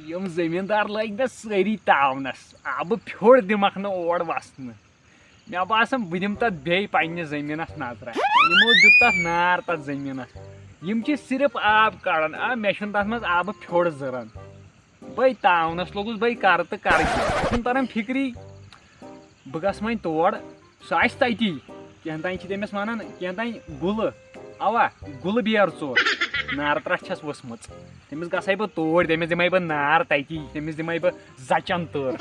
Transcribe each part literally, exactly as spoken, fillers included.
یِم زٔمیٖندار لٲگۍ مےٚ سٲری تاونَس، آبہٕ پھیوٚر دِمَکھ نہٕ اور وَسنہٕ۔ مےٚ باسان، بہٕ دِمہٕ تَتھ بیٚیہِ پنٛنِس زٔمیٖنَس نظرہ۔ یِمو دیُت تَتھ نار، تَتھ زٔمیٖنَس۔ یِم چھِ صرف آب کَڑان، آ، مےٚ چھُنہٕ تَتھ منٛز آبہٕ پھیوٚر ضوٚرَتھ۔ بٔے تاونَس لوٚگُس، بٔے کَرٕ تہٕ کَرٕ کیٛاہ؟ مےٚ چھُنہٕ تَران فِکری، بہٕ گژھٕ وۄنۍ تور۔ سُہ آسہِ تَتی۔ کینٛہہ تام چھِ تٔمِس وَنان، کینٛہہ تام گُلہٕ۔ اَوا، گُلہٕ بیرٕ ژور۔ نارٕ ترٛٹھ چھَس ؤژھمٕژ۔ تٔمِس گژھَے بہٕ توٗرۍ، تٔمِس دِمَے بہٕ نار تَتی، تٔمِس دِمَے بہٕ زَچَن تۭر۔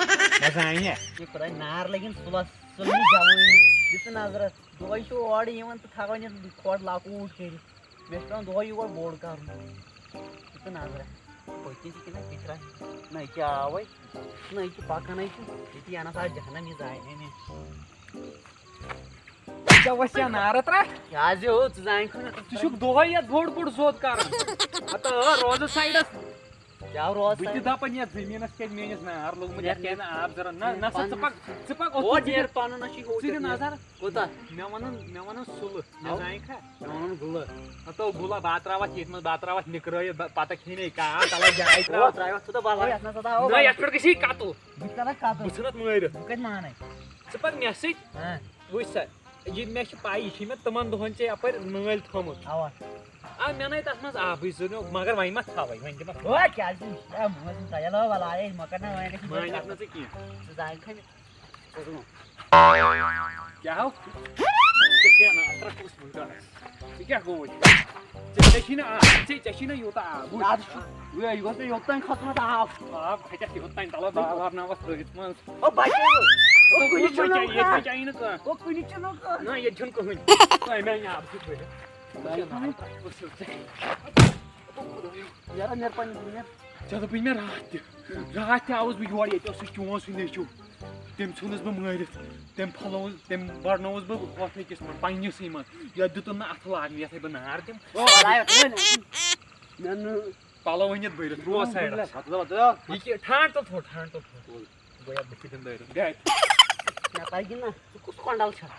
مےٚ زانہِ۔ یہِ خۄداے، نار لٔگِن سُلَس، سُلنہِ جوٲنی۔ دِژٕ نظرہ، دۄہَے چھُ اورٕ یِوان تہٕ تھاوان یہِ کھۄڈ لۄکوٗٹ کٔرِتھ۔ مےٚ چھُ پٮ۪وان دۄہَے یور بوٚڑ کَرُن۔ دِژٕ نظرہ، پٔتۍ کِنۍ چھِ کِنہٕ پِترَن؟ نہ، یہِ کیٛاہ آوَے؟ نہ، یہِ چھِ پَکان، یہِ چھِ ییٚتی اَنَس آز جہنم، یہِ زانہِ ہے مےٚ۔ ژےٚ وَسیا نارٕ ترٛٹھ؟ کیٛازِ ہو، ژٕ زانکھ نہٕ۔ ژٕ چھُکھ دۄہَے یَتھ بوٚڑ بوٚڑ زوٚد کَران۔ ہَتہٕ ٲ، روزٕ سایڈَس۔ کیٛاہ روز بہٕ تہِ سایڈَس؟ دَپان یَتھ زٔمیٖنَس کیٛازِ میٛٲنِس نار لوٚگمُت، یَتھ نیر کیٛازِ نہٕ آب ضوٚرَتھ؟ نہ، نیر نہ سا، ژٕ پَنُن۔ پَکھ، ژٕ پَکھ اوٚت اوٚت کُن نیر نیر۔ پَنُن، نہ چھُے ہوٗت ژٕ دِ یَتھ نیر۔ نظر۔ کوٗتاہ؟ مےٚ وَنُن، مےٚ وَنُن سُلہٕ، مےٚ اَو۔ زانکھا؟ مےٚ وَنُن گُلہٕ۔ ہَتو گُلہ، بہٕ ترٛاوَتھ ییٚتھۍ منٛز، بہٕ ترٛاوَتھ نِکرٲیِتھ، بہٕ پَتہٕ کھیٚیہِ نہٕ کانٛہہ، تَلَے جاے ترٛاوَتھ۔ ترٛاوَتھ ژٕ تہٕ وَلہٕ۔ نہ، یَتھ نہ سا تھاو۔ نہ، یَتھ پٮ۪ٹھ گژھی قتل۔ بہٕ تہِ کَرَکھ قتل۔ بہٕ ژھٕنَتھ مٲرِتھ۔ بہٕ کَتہِ مانَے؟ ژٕ پَکھ مےٚ سۭتۍ۔ ہاں۔ وٕچھ سا، یہِ مےٚ چھِ پَے، یہِ چھِ مےٚ تِمَن دۄہَن ژےٚ یَپٲرۍ نٲلۍ تھٲومٕژ۔ اَوا۔ آ، مےٚ نَے تَتھ منٛز آبٕے ضروٗرت، مگر وۄنۍ ما تھاوَے، وۄنۍ دِمَکھ۔ او، کیٛازِ؟ یہِ چھِ، آ، موسم تَیار، آ، وَلہٕ، آے، مۄکَر نہ وۄنۍ، گژھِ مانَکھ نہٕ ژٕ کینٛہہ۔ ژٕ زانکھ مےٚ۔ کیٛاہ ہو؟ ژےٚ چھےٚ نہٕ اَتھ رَٹھ کُس وُنہِ کَرَس؟ ژےٚ کیٛاہ گوٚوُے؟ ژےٚ، ژےٚ چھی نہٕ آب، ژےٚ، ژےٚ چھی نہٕ یوٗتاہ آب، وٕچھ۔ اَدٕ چھُ، یہِ، یہِ گوٚژھ مےٚ یوٚتام کھوٚتمُت آب۔ آب کھَتٮ۪تھ یوٚتام تَلہٕ باب وَرناوَتھ ترٛٲوِتھ منٛز۔ او بَچے، او کُنہِ چھُنہٕ کانٛہہ، ییٚتہِ کانٛہہ۔ بَچے نہٕ کانٛہہ۔ او کُنہِ چھُنہٕ کانٛہہ۔ نہ، ییٚتہِ چھُنہٕ کٕہٕنۍ۔ تۄہہِ مےٚ آب چھُ بٔرِتھ۔ بَچے نہٕ۔ نیرا، نیر پَنٕنہِ زٔمیٖن۔ ژےٚ دوٚپُے مےٚ راتھ تہِ۔ راتھ تہِ آوُس بہٕ یور، ییٚتہِ اوس سُہ چون سُہ نیٚچوٗ۔ تٔمۍ ژھُنُس بہٕ مٲرِتھ۔ تٔمۍ پھۄلووُس، تٔمۍ بَرنووُس بہٕ ہۄتھ أکِس منٛز، پنٛنِسٕے منٛز۔ یَتھ دیُتُن نہٕ اَتھٕ لاگنہٕ، یَتھ ہے بہٕ نار دِمہٕ۔ او، خۄدایا، ژٕ وَن۔ مےٚ نہٕ پَلو ؤنِتھ بٔرِتھ، روز سایڈَس۔ ہَتہٕ دَہ، ہَتہٕ دَہ۔ یہِ کہِ-، ٹھانٛڈ تُل تھوٚد، ٹھانٛڈ تُل تھوٚد۔ گوٚو یَتھ بٕتھِ دِمہٕ دٲرِتھ۔ بیٚہہ اَتہِ۔ مےٚ تَگہِ نہ، ژٕ کُس کۄنٛڈَل چھَکھ؟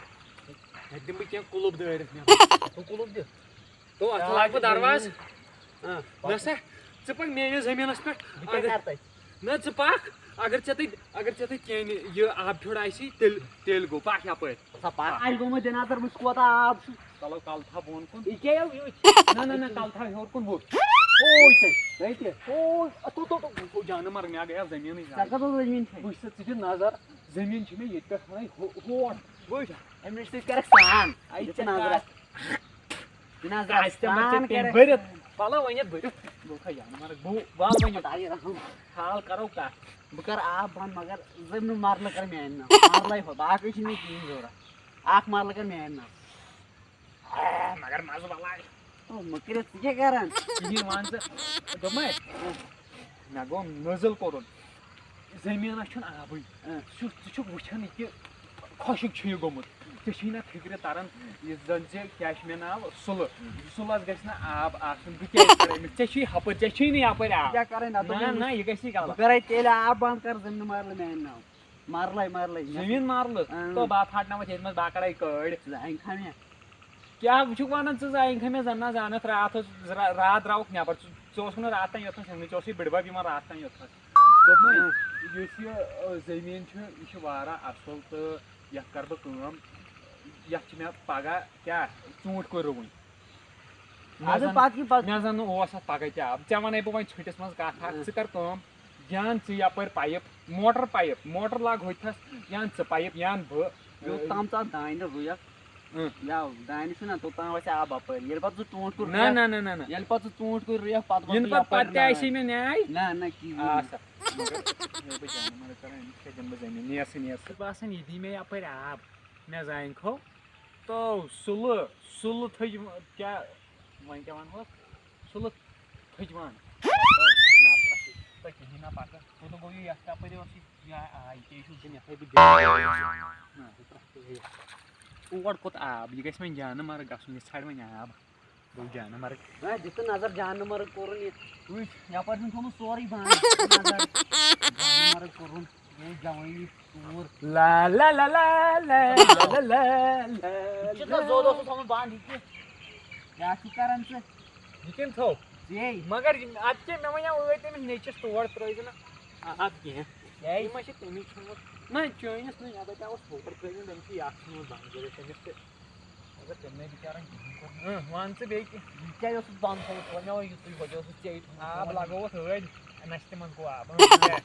اَتہِ دِمہٕ بہٕ کینٛہہ کُلُب دٲرِتھ مےٚ۔ ہُہ کُلُب دِ۔ تو اَتھ لاگہٕ بہٕ دروازٕ۔ آ۔ نہ سا، ژٕ پَکھ میٛٲنِس زٔمیٖنَس پٮ۪ٹھ۔ بہٕ کیٛاہ اگر، کَرٕ تَتہِ؟ نہ، ژٕ پَکھ۔ اگر ژےٚ تَتہِ، اگر ژےٚ تَتہِ کینٛہہ یہِ آب پھیوٚر آسی، تیٚلہِ، تیٚلہِ گوٚو۔ پَکھ یَپٲرۍ۔ سا پَکھ۔ اَسہِ گوٚو مےٚ دِ نظر، وٕچھ کوٗتاہ آب چھُ۔ چلو، کَلہٕ تھاو بۄن کُن۔ یہِ کیٛاہ یہِ؟ نہ، نہ، نہ، کَلہٕ تھاو ہیوٚر کُن، وٕچھ۔ اوے تَتہِ، تَتہِ۔ اوے، اَتھ تو، تو، تو۔ گوٚو جانہٕ مَرگ، مےٚ گٔیو زٔمیٖنٕے ژےٚ زایہِ۔ کَتھ ٲس زٔمیٖن چھےٚ؟ وٕچھ سا، ژٕ دِ نظر، زٔمیٖن چھِ مےٚ ییٚتہِ پٮ۪ٹھ ہَنٕے ہو-، ہور۔ وٕچھ۔ أمِس سۭتۍ کَرَکھ سان۔ اَتہِ یہِ چھِ نظر۔ نظر آسہِ تِمن سان ژےٚ تٔمۍ کَرَکھ۔ بٔرِتھ۔ پَلو ؤنِتھ بٔرِتھ۔ گوٚو کھا جانہٕ مَرگ۔ بہٕ وَل وۄنۍ یوٚت۔ خۄدایہِ رحم۔ حال کَرو کَتھ۔ بہٕ کَرٕ آب بنٛد، مگر زٔمیٖن مَرلہٕ کَر میٛانہِ ناو۔ مَرلَے ہو، باقٕے چھِنہٕ مےٚ کِہیٖنۍ ضوٚرَتھ۔ اَکھ مَرلہٕ کَر میٛانہِ ناو۔ آ، مگر مَزٕ بَلاے۔ او، مہٕ کٔرِتھ، ژٕ کیٛاہ کَران؟ کِہیٖنۍ وَن ژٕ۔ دوٚپمَے، مےٚ گوٚو نٔزٕل کوٚرُن۔ زٔمیٖنَس چھُنہٕ آبٕے۔ اۭں۔ ژٕ چھُکھ، ژٕ چھُکھ وٕچھان یہِ کہِ خۄشٕک چھُ یہِ گوٚمُت۔ ژےٚ چھُے نہ فِکرِ تَران، یُس زَن زِ کیٛاہ چھُ مےٚ ناو؟ سُلہٕ۔ سُلَس گژھِ نہ آب آسُن۔ بہٕ کیٛازِ کَرٕ أمِس؟ ژےٚ چھُے ہَپٲرۍ، ژےٚ چھُے نہٕ یَپٲرۍ آب۔ کیٛاہ کَرے نہ؟ نہ، نہ، یہِ گژھِ غلط۔ بہٕ کَرے تیٚلہِ آب بنٛد، کَر زٔمیٖن مَرلہٕ میٛانہِ ناو۔ مَرلَے، مَرلَے۔ زٔمیٖن مَرلہٕ؟ اۭں۔ تو بہٕ ہا پھاٹناوَتھ ییٚتہِ منٛز، بہٕ ہا کَڑَے کٔڑۍ۔ زَنہِ کھا مےٚ۔ کیٛاہ وٕچھُکھ وَنان ژٕ زَنہِ کھا مےٚ؟ زَن نہ زانَتھ، راتھ اوس، را-، راتھ درٛاوُکھ نٮ۪بَر۔ ژٕ، ژٕ اوسُکھ نہٕ راتھ تام یوٚتَس، ژےٚ اوسُے بٕڈِبَب یِوان راتھ تام یوٚتَس۔ دوٚپمَے، اۭں۔ یُس یہِ، آ، زٔمیٖن چھُ، یہِ چھُ واریاہ اَصٕل تہٕ یَتھ کَرٕ بہٕ کٲم، یَتھ چھِ مےٚ پَگاہ کیٛاہ ژوٗنٛٹھۍ کُلۍ رُوٕنۍ۔ مےٚ اَدٕ زَن، پَتہٕ کیٛاہ پَتہٕ؟ مےٚ زَن نہٕ اوس اَتھ پَگاہ تہِ آب۔ ژےٚ وَنَے بہٕ وۄنۍ ژھٕٹِس منٛز کَتھ اَکھ۔ اۭں۔ ژٕ کَر کٲم، یا اَن ژٕ یَپٲرۍ پایِپ، موٹر پایِپ، موٹر لاگ ہوٚتھَس، یا اَن ژٕ پایِپ، یا اَن بہٕ۔ یوٚت تام ژٕ اَتھ دانہِ رُوَکھ، اۭں۔ یا دانہِ چھُنہ، توٚتام وَسہِ آب اَپٲرۍ۔ ییٚلہِ پَتہٕ ژٕ ژوٗنٛٹھۍ کُل نہ، رُوَکھ، نہ، نہ، نہ، نہ۔ ییٚلہِ پَتہٕ ژٕ ژوٗنٛٹھۍ کُل رُوَکھ، پَتہٕ وَسہِ یِنہٕ پَتہٕ، یَپٲرۍ پَتہٕ تہِ نار۔ آسہِ مےٚ نیٛاے۔ نہ، نہ، کِہیٖنۍ آ، نہٕ۔ سا۔ مگر ییٚلہِ بہٕ جانہٕ مَرگ کَران، أمِس کیٛاہ دِمہٕ بہٕ زٔمیٖن؟ نیرسٕے، نیرسٕے۔ باسان، یہِ دی مےٚ یَپٲرۍ آب، مےٚ زانہِ کھو۔ تو سُلہٕ، سُلہٕ تھٔج، کیٛاہ، وۄنۍ کیٛاہ وَنہوس؟ سُلہٕ تھٔج وَن۔ نہ، تۄہہِ کِہیٖنۍ نہ پَتہ۔ کوٗتاہ گوٚو یہِ یَتھ کَپٲرۍ اوس یہِ؟ یا آ، یہِ کیٛاہ چھُ وٕنکٮ۪ن یَتھ ہے بہٕ دِمہٕ۔ نہ، بہٕ ترٛٹھ ژٕ ہے۔ اور کوٚت آب؟ یہِ گژھِ وۄنۍ جانہٕ مَرگ گژھُن، یہِ ژھانٛڈِ وۄنۍ آب۔ گوٚو جانہٕ مَرگ۔ نہ، دِژٕن نظر جانہٕ مَرگ کوٚرُن یہِ۔ وٕچھ، یَپٲرۍ چھُنہٕ تھوٚمُت سورُے بنٛد۔ نظر۔ جانہٕ مَرگ کوٚرُن۔ گٔے جوٲنی ژوٗر۔ لا لا لا لا لا لا لا۔ یہِ چھُ نہ زوٚد اوسُس تھوٚمُت بنٛد یہِ کہِ۔ کیٛاہ چھُکھ کران ژٕ؟ یہِ کٔمۍ تھوٚو؟ یے۔ مگر یِم، اَدٕ کیٛاہ، مےٚ وَنیٛاو ٲدۍ تٔمِس نیٚچوِس تور ترٛٲوزِ نہٕ۔ آ، اَدٕ کینٛہہ۔ یے۔ یِم ما چھِ تٔمِس ژھٕنمُت؟ نہ، چٲنِس نہٕ، مےٚ دَپیٛاوُس ہوٹل ترٛٲوِن، تٔمِس چھِ یَتھ ژھٕنمُت بنٛد کٔرِتھ، تٔمِس تہِ۔ مگر تٔمۍ نَے بِچارَن کِہیٖنۍ کوٚر نہٕ۔ اۭں، وَن ژٕ بیٚیہِ کینٛہہ۔ یہِ کیٛازِ اوسُس بنٛد تھوٚومُت؟ ژٕ وَنیٛاو یہِ، تُہۍ وَجہ اوسُس ژےٚ یہِ تھوٚومُت۔ آب لَگووُتھ ٲدۍ، نہ چھِ تِمَن گوٚو آب۔ اۭں،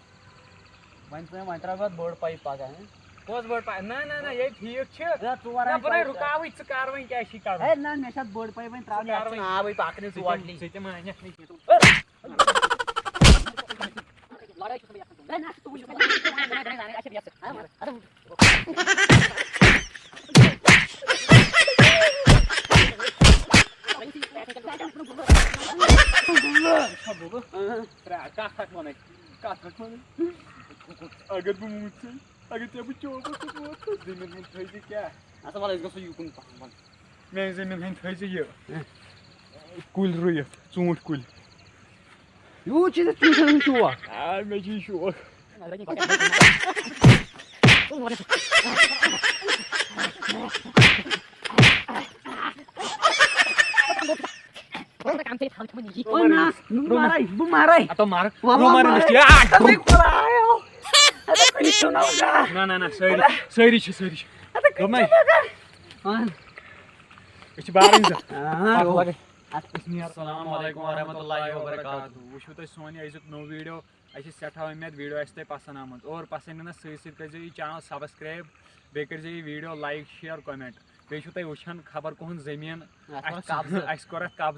وۄنۍ ژٕ، وۄنۍ ترٛاو اَتھ بٔڑ پایِپ پَگاہ، ہہ؟ کۄس بٔڑ پایِپ؟ نہ، نہ، نہ، یے ٹھیٖک چھِ۔ نہ، ژٕ وَرٲے نہ، بہٕ نَے پایِپ۔ رُکاوٕے، ژٕ کَر وۄنۍ کیٛاہ چھِ کَرُن؟ ہے، نہ، مےٚ چھِ اَتھ بٔڑ پایِپ وۄنۍ ترٛاوٕنۍ، ژٕ کَر اَتھ چھُنہٕ وۄنۍ۔ آبٕے پَکنٕے، ژٕ ژٕ تہِ، وَٹ نی۔ ژٕ تہِ مانٮ۪کھ نہٕ کینٛہہ۔ لڑٲے چھُس نہٕ بہٕ یَژھان۔ ہے، نہ، ژٕ وٕچھ، بہٕ چھُس وَنان، بہٕ چھُس وَنان، اَسہِ چھِ یَتھ سۭتۍ۔ کَتھ اَکھ وَنَے، کَتھ اَکھ وَنَے۔ اگر بہٕ موٗد ژٕ، اگر ژےٚ بہٕ چوبَس سۭتۍ ووتُس، زٔمیٖن ہُنٛد تھٲیزِ کیٛاہ؟ اَسا وَلہٕ، أسۍ گژھو یوٗکُن پَہَم وَلہٕ۔ میٛانہِ زٔمیٖن ہٕنٛدۍ تھٲیزِ یہِ کُلۍ رُوِتھ، ژوٗنٛٹھۍ کُلۍ۔ یوٗت چھِ ژےٚ ژوٗنٛٹھٮ۪ن ہُنٛد شوق؟ آ، مےٚ چھِ یہِ شوق۔ اوے نہ، بہٕ مَرَے، بہٕ مَرَے۔ ہَتو مَر، وَلہٕ رومَر مَرَے۔ أمِس تہِ۔ آ، ژٕ گوٚو۔ خۄدایو۔ اَدٕ کُنہِ چھُنہٕ گا۔ نہ، نہ، نہ، سٲری، سٲری چھِ، سٲری چھِ۔ اَدٕ کُنہِ دوٚپمَے۔ چھُنہٕ گا۔ اَہَن۔ أسۍ چھِ بارٕنۍ زٕ۔ آ۔ اَکھ لَگے۔ اَتھ أسۍ نیرو۔ السلام علیکم ورحمۃ اللہ وبرکاتہ۔ وٕچھِو تُہۍ سون یہِ أزیُک نوٚو ویٖڈیو۔ اَسہِ چھِ سٮ۪ٹھاہ اُمید ویٖڈیو آسہِ تۄہہِ پَسنٛد آمُت۔ اور پَسنٛد یِنَس سۭتۍ سۭتۍ کٔرۍزیو یہِ چینل subscribe، بیٚیہِ کٔرۍزیو یہِ ویٖڈیو like، share، comment۔ بیٚیہِ چھُو تۄہہِ وٕچھان خبر کُہُنٛد زٔمیٖن۔ اَتھ کوٚر اَسہِ، قبضہٕ۔ اَسہِ کوٚر اَتھ قبضہٕ۔